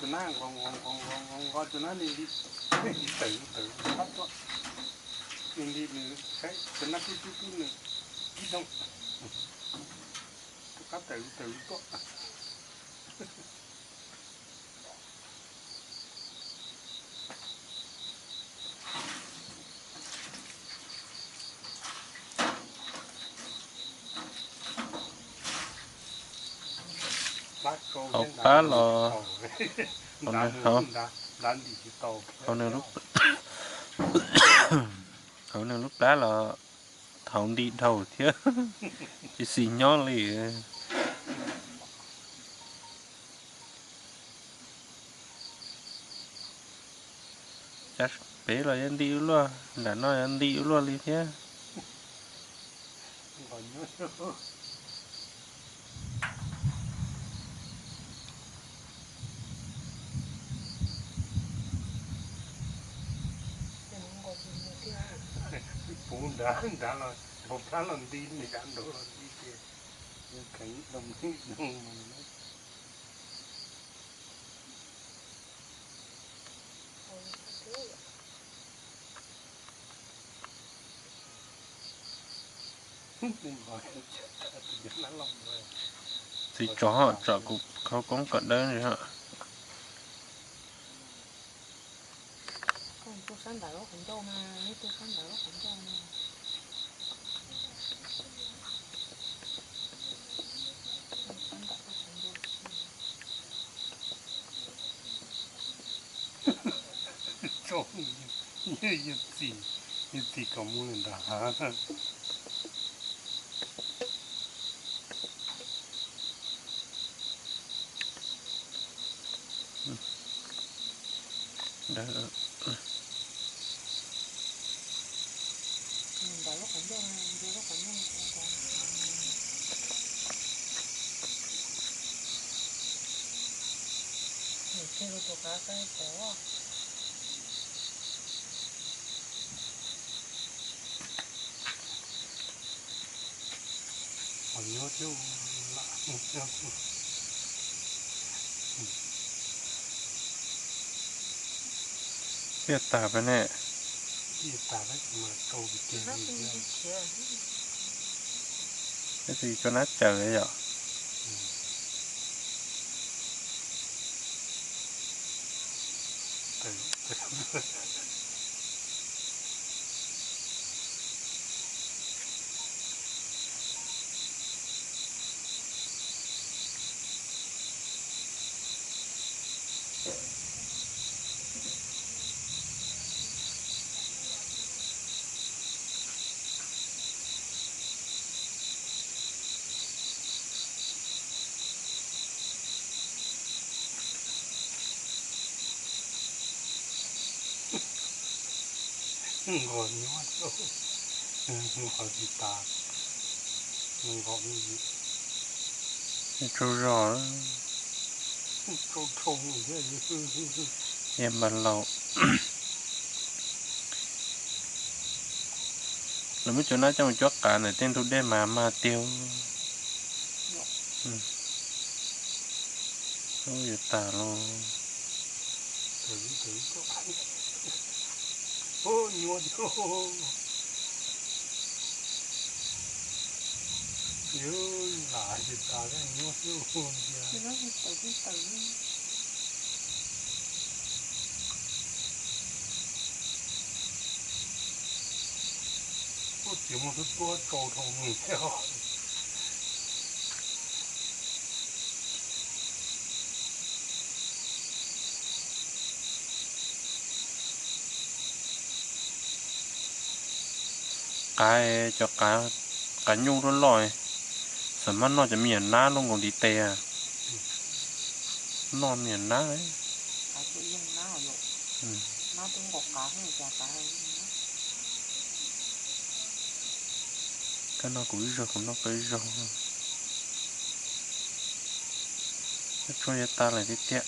Tus nab nqos, nqos tus nab li li, tawm tawm qab tuaj, li li nws saib tus nab tub tub tub nws kib doog, tus qab tawm tawm tuaj. Hauv plab los, hauv nws lub, hauv nws lub plab los thaum nti dhau thiab, tsis xis nyob li. Pem los yuav nti ua luaj, nram no yuav nti ua luaj li thiab. Puv nrad nrad los npau plab los nti, nws yav nraud los nti ces kheev doog doog. Txiv tsov ho tsom kuv khauv koob kom dawb ntag. Tso, yus txim, yus txim kom mus lawm ntag. Ntawd. Tiaj tas peb ne. Tiaj tas peb mas rau tiag tiag. Peb tsis cov nab caws yom. Nqos nyob, nqos tsis tas, nqos tsaug zog, tsaug dhau thiab. Yog npam laus, lawv muab cov nab coj mus cuab qav ntawm tej ntug dej mas mag tiag. Yuav tas los. Kuj tsis muaj tus tuaj tsaus dhau mus thiab. Qav, cov qav, qav nyuj loj loj, xam mab noj cov me nyuam nab loj nkaus ntiv tes. Noj me nyuam nab. Koj noj kuv ib zaug, kuv noj koj ib zaug. Tshuaj yuav tag lawm tiag tiag.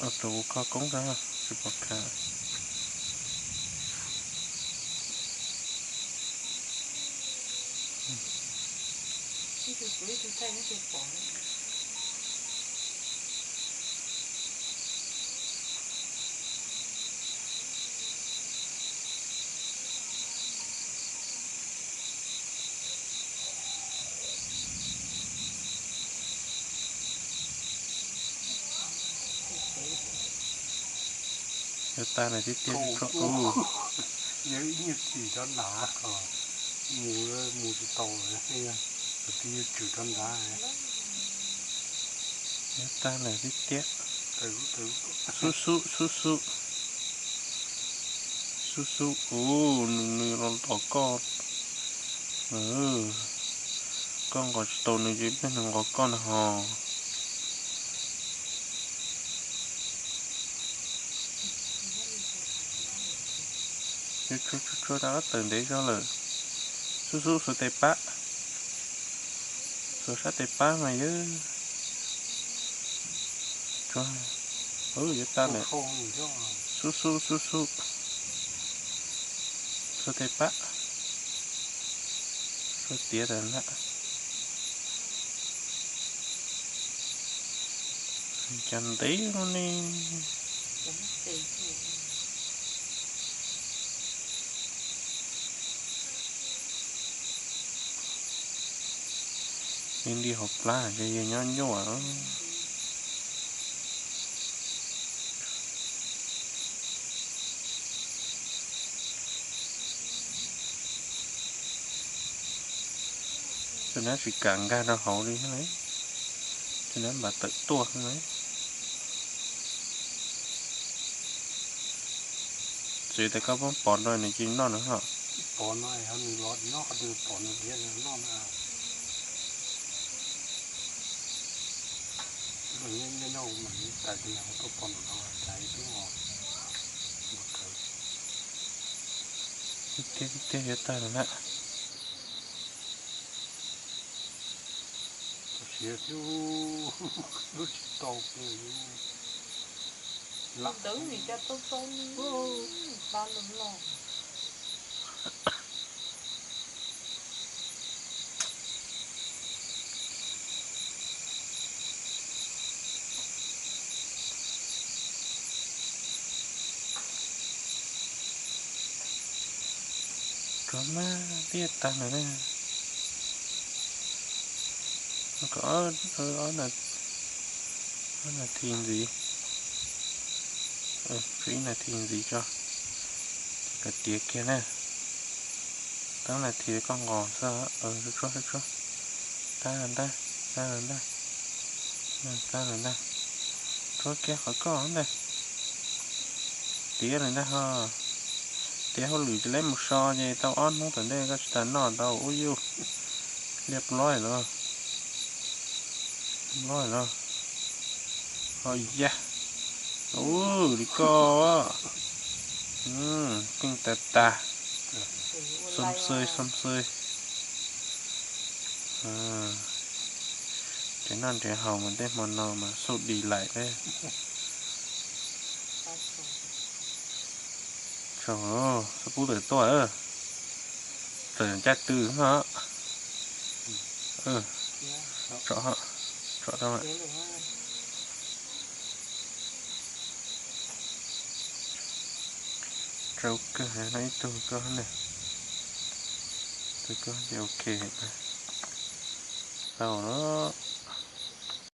Tus ua kho koob tsis pom kha. Yuav tag lawm tiag tiag. Yog ib nyuag tsim rov nrad, mus mus tsis tau, tus twg yuav tsim rov nrad. Yuav tag lawm tiag tiag. Xub xub xub xub. Xub xub, ub, nws los tom koj. Koj nqos tsis tau nws ces nws nqos koj na ho. Tshuab tshuab tshuab rau ob tawm ntev zog lawm. Xub xub xuas tes pab. Xuas sab tes pab mas yawg. Yuav tag lawm. Xub xub xub xub. Xuas tes pab. Xuas tiav tas na. Cas ntev no ne. Li li hauv plab ces yog nyob nyuaj. Tus nab tsis kam nkag rau hauv li, tus nab npam tawm tuaj na. Txwv tas koj poob pov rau nws cia li noj no hos. Pom no yog nws los nyob qhov twg, pom nws diav nws noj na. Nyob nyob mas tais tus niam tuaj pom no tais ib tug os. Tiag tiag yuav tag lawm na. Siav thiab, lub tsis tau kiag. Lam ntawd nim cov tau tau nws, nws pa los los. Rov maj tiaj tag lawm na. Kom ob nas this ntxiv, tshuav ib nas this ntxiv tso, kom tiav kiag na. Tab nas this koj nqos xwb, tsuag tsuag, tag ntag, tag ntag, tag ntag. Tsuag kiag qhov koj ntag. Tiav lawm ntag ho. Tiav hauj lwm ces lawv mus so ces tau ob hnub tom ntej koj tsis tas noj tau ub yuj. Liaj plob los, plob los. Ho yaj, ub li koj, keej tas tas. Xom xwm xom xwm. Nrhiav noj nrhiav haus mas tej hmo no mas xub di laim thiab. Tsaug, xub pub tawm tuaj, tawm ncaj tw no. Tsom, tsom rau. Rau kawg no ib tug koj ne. Tug koj ces ok. Tau lawm.